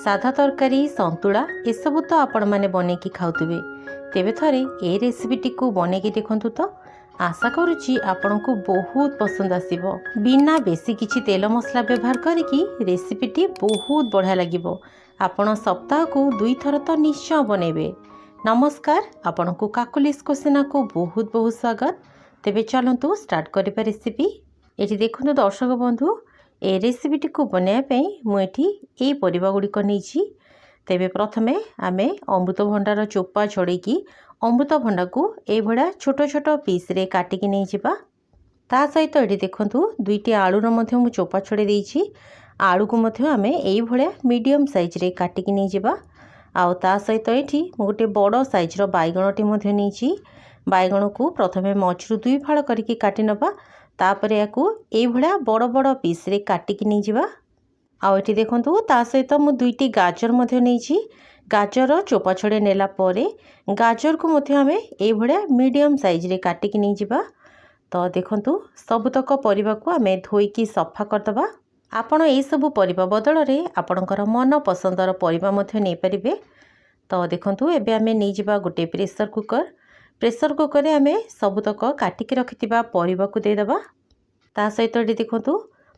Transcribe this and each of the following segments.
ସାଧା ତରକାରୀ, ସନ୍ତୁଳା ଏସବୁ ତ ଆପଣମାନେ ବନେଇକି ଖାଉଥିବେ। ତେବେ ଥରେ ଏ ରେସିପିଟିକୁ ବନେଇକି ଦେଖନ୍ତୁ ତ, ଆଶା କରୁଛି ଆପଣଙ୍କୁ ବହୁତ ପସନ୍ଦ ଆସିବ। ବିନା ବେଶୀ କିଛି ତେଲ ମସଲା ବ୍ୟବହାର କରିକି ରେସିପିଟି ବହୁତ ବଢ଼ିଆ ଲାଗିବ। ଆପଣ ସପ୍ତାହକୁ ଦୁଇଥର ତ ନିଶ୍ଚୟ ବନେଇବେ। ନମସ୍କାର, ଆପଣଙ୍କୁ କାକୁଲିସ୍ କୋସିନାକୁ ବହୁତ ବହୁତ ସ୍ୱାଗତ। ତେବେ ଚାଲନ୍ତୁ ଷ୍ଟାର୍ଟ କରିବା ରେସିପି। ଏଠି ଦେଖନ୍ତୁ ଦର୍ଶକ ବନ୍ଧୁ, ଏ ରେସିପିଟିକୁ ବନାଇବା ପାଇଁ ମୁଁ ଏଠି ଏଇ ପରିବା ଗୁଡ଼ିକ ନେଇଛି। ତେବେ ପ୍ରଥମେ ଆମେ ଅମୃତଭଣ୍ଡାର ଚୋପା ଛଡ଼େଇକି ଅମୃତଭଣ୍ଡାକୁ ଏଇଭଳିଆ ଛୋଟ ଛୋଟ ପିସ୍ରେ କାଟିକି ନେଇଯିବା। ତା ସହିତ ଏଠି ଦେଖନ୍ତୁ, ଦୁଇଟି ଆଳୁର ମଧ୍ୟ ମୁଁ ଚୋପା ଛଡ଼େଇ ଦେଇଛି। ଆଳୁକୁ ମଧ୍ୟ ଆମେ ଏଇଭଳିଆ ମିଡ଼ିୟମ୍ ସାଇଜ୍ରେ କାଟିକି ନେଇଯିବା। ଆଉ ତା ସହିତ ଏଠି ମୁଁ ଗୋଟେ ବଡ଼ ସାଇଜ୍ର ବାଇଗଣଟି ମଧ୍ୟ ନେଇଛି। ବାଇଗଣକୁ ପ୍ରଥମେ ମଝିରୁ ଦୁଇ ଫାଳ କରିକି କାଟି ନେବା, ତାପରେ ୟାକୁ ଏଇଭଳିଆ ବଡ଼ ବଡ଼ ପିସ୍ରେ କାଟିକି ନେଇଯିବା। ଆଉ ଏଠି ଦେଖନ୍ତୁ, ତା ସହିତ ମୁଁ ଦୁଇଟି ଗାଜର ମଧ୍ୟ ନେଇଛି। ଗାଜର ଚୋପା ଛଡ଼େଇ ନେଲା ପରେ ଗାଜରକୁ ମଧ୍ୟ ଆମେ ଏଇଭଳିଆ ମିଡ଼ିୟମ୍ ସାଇଜ୍ରେ କାଟିକି ନେଇଯିବା। ତ ଦେଖନ୍ତୁ, ସବୁତକ ପରିବାକୁ ଆମେ ଧୋଇକି ସଫା କରିଦେବା। ଆପଣ ଏଇସବୁ ପରିବା ବଦଳରେ ଆପଣଙ୍କର ମନ ପସନ୍ଦର ପରିବା ମଧ୍ୟ ନେଇପାରିବେ। ତ ଦେଖନ୍ତୁ, ଏବେ ଆମେ ନେଇଯିବା ଗୋଟେ ପ୍ରେସର କୁକର୍। ପ୍ରେସର କୁକର୍ରେ ଆମେ ସବୁତକ କାଟିକି ରଖିଥିବା ପରିବାକୁ ଦେଇଦେବା। ତା ସହିତ ଏଠି ଦେଖନ୍ତୁ,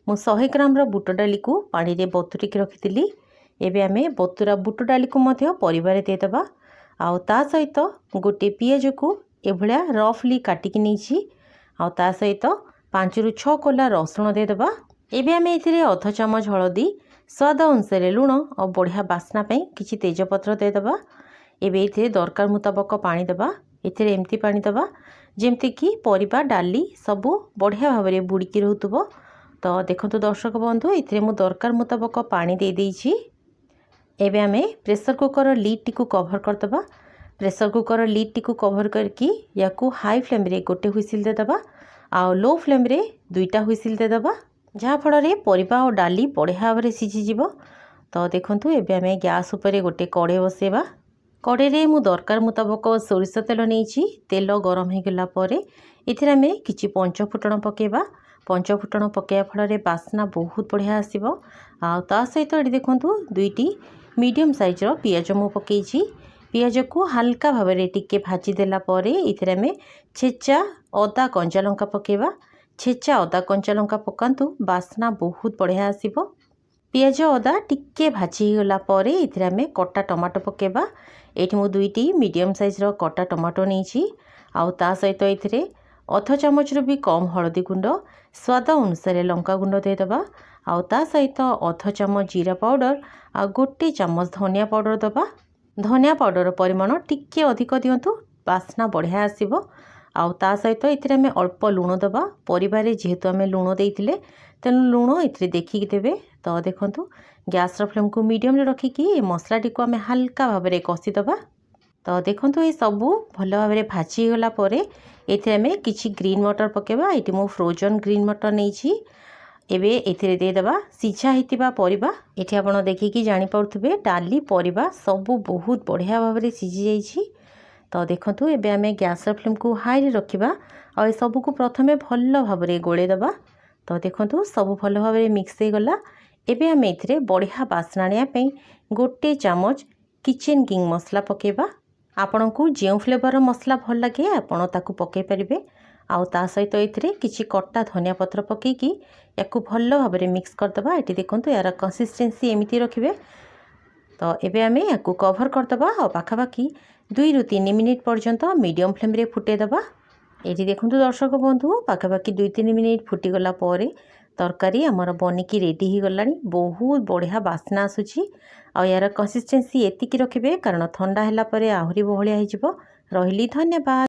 ମୁଁ 100 ଗ୍ରାମର ବୁଟ ଡାଲିକୁ ପାଣିରେ ବତୁରିକି ରଖିଥିଲି। ଏବେ ଆମେ ବତୁରା ବୁଟ ଡାଲିକୁ ମଧ୍ୟ ପରିବାରେ ଦେଇଦେବା। ଆଉ ତା ସହିତ ଗୋଟେ ପିଆଜକୁ ଏଭଳିଆ ରଫଲି କାଟିକି ନେଇଛି। ଆଉ ତା ସହିତ 5ରୁ 6 କୋଲା ରସୁଣ ଦେଇଦେବା। ଏବେ ଆମେ ଏଥିରେ ଅଧ ଚାମଚ ହଳଦୀ, ସ୍ୱାଦ ଅନୁସାରେ ଲୁଣ ଆଉ ବଢ଼ିଆ ବାସ୍ନା ପାଇଁ କିଛି ତେଜପତ୍ର ଦେଇଦେବା। ଏବେ ଏଥିରେ ଦରକାର ମୁତାବକ ପାଣି ଦେବା। ଏଥିରେ ଏମିତି ପାଣି ଦେବା ଯେମିତିକି ପରିବା, ଡାଲି ସବୁ ବଢ଼ିଆ ଭାବରେ ବୁଡ଼ିକି ରହୁଥିବ। ତ ଦେଖନ୍ତୁ ଦର୍ଶକ ବନ୍ଧୁ, ଏଥିରେ ମୁଁ ଦରକାର ମୁତାବକ ପାଣି ଦେଇଦେଇଛି। ଏବେ ଆମେ ପ୍ରେସର କୁକର ଲିଡ୍ଟିକୁ କଭର୍ କରିଦେବା। ପ୍ରେସର କୁକର ଲିଡ୍ଟିକୁ କଭର୍ କରିକି ୟାକୁ ହାଇ ଫ୍ଲେମ୍ରେ ଗୋଟେ ହୁଇସିଲ୍ ଦେଇଦେବା ଆଉ ଲୋ ଫ୍ଲେମ୍ରେ ଦୁଇଟା ହୁଇସିଲ୍ ଦେଇଦେବା, ଯାହାଫଳରେ ପରିବା ଆଉ ଡାଲି ବଢ଼ିଆ ଭାବରେ ସିଝିଯିବ। ତ ଦେଖନ୍ତୁ, ଏବେ ଆମେ ଗ୍ୟାସ୍ ଉପରେ ଗୋଟେ କଡ଼େଇ ବସେଇବା। କଡ଼େଇରେ ମୁଁ ଦରକାର ମୁତାବକ ସୋରିଷ ତେଲ ନେଇଛି। ତେଲ ଗରମ ହୋଇଗଲା ପରେ ଏଥିରେ ଆମେ କିଛି ପଞ୍ଚଫୁଟଣ ପକାଇବା। ପଞ୍ଚଫୁଟଣ ପକାଇବା ଫଳରେ ବାସ୍ନା ବହୁତ ବଢ଼ିଆ ଆସିବ। ଆଉ ତା ସହିତ ଏଠି ଦେଖନ୍ତୁ, ଦୁଇଟି ମିଡ଼ିୟମ୍ ସାଇଜ୍ର ପିଆଜ ମୁଁ ପକାଇଛି। ପିଆଜକୁ ହାଲକା ଭାବରେ ଟିକେ ଭାଜି ଦେଲା ପରେ ଏଥିରେ ଆମେ ଛେଚା ଅଦା କଞ୍ଚା ଲଙ୍କା ପକାଇବା। ଛେଚା ଅଦା କଞ୍ଚା ଲଙ୍କା ପକାନ୍ତୁ, ବାସ୍ନା ବହୁତ ବଢ଼ିଆ ଆସିବ। ପିଆଜ ଅଦା ଟିକେ ଭାଜି ହେଇଗଲା ପରେ ଏଥିରେ ଆମେ କଟା ଟମାଟୋ ପକାଇବା। ଏଇଠି ମୁଁ ଦୁଇଟି ମିଡ଼ିୟମ୍ ସାଇଜ୍ର କଟା ଟମାଟୋ ନେଇଛି। ଆଉ ତା ସହିତ ଏଥିରେ ଅଧ ଚାମଚରୁ ବି କମ୍ ହଳଦୀ ଗୁଣ୍ଡ, ସ୍ୱାଦ ଅନୁସାରେ ଲଙ୍କା ଗୁଣ୍ଡ ଦେଇଦେବା। ଆଉ ତା ସହିତ ଅଧ ଚାମଚ ଜିରା ପାଉଡ଼ର ଆଉ ଗୋଟେ ଚାମଚ ଧନିଆ ପାଉଡ଼ର ଦେବା। ଧନିଆ ପାଉଡ଼ରର ପରିମାଣ ଟିକେ ଅଧିକ ଦିଅନ୍ତୁ, ବାସ୍ନା ବଢ଼ିଆ ଆସିବ। ଆଉ ତା ସହିତ ଏଥିରେ ଆମେ ଅଳ୍ପ ଲୁଣ ଦେବା। ପରିବାରେ ଯେହେତୁ ଆମେ ଲୁଣ ଦେଇଥିଲେ, ତେଣୁ ଲୁଣ ଏଥିରେ ଦେଖିକି ଦେବେ। ତ ଦେଖନ୍ତୁ, ଗ୍ୟାସ୍ର ଫ୍ଲେମ୍କୁ ମିଡ଼ିୟମ୍ରେ ରଖିକି ଏ ମସଲାଟିକୁ ଆମେ ହାଲକା ଭାବରେ କଷିଦେବା। ତ ଦେଖନ୍ତୁ, ଏସବୁ ଭଲ ଭାବରେ ଭାଜି ହେଇଗଲା ପରେ ଏଥିରେ ଆମେ କିଛି ଗ୍ରୀନ୍ ମଟର ପକାଇବା। ଏଇଠି ମୁଁ ଫ୍ରୋଜନ୍ ଗ୍ରୀନ୍ ମଟର ନେଇଛି। ଏବେ ଏଥିରେ ଦେଇଦେବା ସିଝା ହେଇଥିବା ପରିବା। ଏଠି ଆପଣ ଦେଖିକି ଜାଣିପାରୁଥିବେ, ଡାଲି, ପରିବା ସବୁ ବହୁତ ବଢ଼ିଆ ଭାବରେ ସିଝି ଯାଇଛି। ତ ଦେଖନ୍ତୁ, ଏବେ ଆମେ ଗ୍ୟାସ୍ର ଫ୍ଲେମ୍କୁ ହାଇରେ ରଖିବା ଆଉ ଏସବୁକୁ ପ୍ରଥମେ ଭଲ ଭାବରେ ଗୋଳେଇ ଦେବା। ତ ଦେଖନ୍ତୁ, ସବୁ ଭଲ ଭାବରେ ମିକ୍ସ ହେଇଗଲା। ଏବେ ଆମେ ଏଥିରେ ବଢ଼ିଆ ବାସ୍ନା ଆଣିବା ପାଇଁ ଗୋଟେ ଚାମଚ କିଚେନ୍ କିଙ୍ଗ ମସଲା ପକାଇବା। ଆପଣଙ୍କୁ ଯେଉଁ ଫ୍ଲେଭରର ମସଲା ଭଲ ଲାଗେ, ଆପଣ ତାକୁ ପକାଇ ପାରିବେ। ଆଉ ତା ସହିତ ଏଥିରେ କିଛି କଟା ଧନିଆ ପତ୍ର ପକାଇକି ୟାକୁ ଭଲ ଭାବରେ ମିକ୍ସ କରିଦେବା। ଏଠି ଦେଖନ୍ତୁ, ଏହାର କନସିଷ୍ଟେନ୍ସି ଏମିତି ରଖିବେ। ତ ଏବେ ଆମେ ୟାକୁ କଭର୍ କରିଦେବା ଆଉ ପାଖାପାଖି 2ରୁ 3 ମିନିଟ୍ ପର୍ଯ୍ୟନ୍ତ ମିଡ଼ିୟମ୍ ଫ୍ଲେମ୍ରେ ଫୁଟେଇଦେବା। ଏଇଠି ଦେଖନ୍ତୁ ଦର୍ଶକ ବନ୍ଧୁ, ପାଖାପାଖି 2-3 ମିନିଟ୍ ଫୁଟିଗଲା ପରେ ତରକାରୀ ଆମର ବନିକି ରେଡ଼ି ହେଇଗଲାଣି। ବହୁତ ବଢ଼ିଆ ବାସ୍ନା ଆସୁଛି। ଆଉ ଏହାର କନସିଷ୍ଟେନ୍ସି ଏତିକି ରଖିବେ, କାରଣ ଥଣ୍ଡା ହେଲା ପରେ ଆହୁରି ବହଳିଆ ହେଇଯିବ। ରହିଲି, ଧନ୍ୟବାଦ।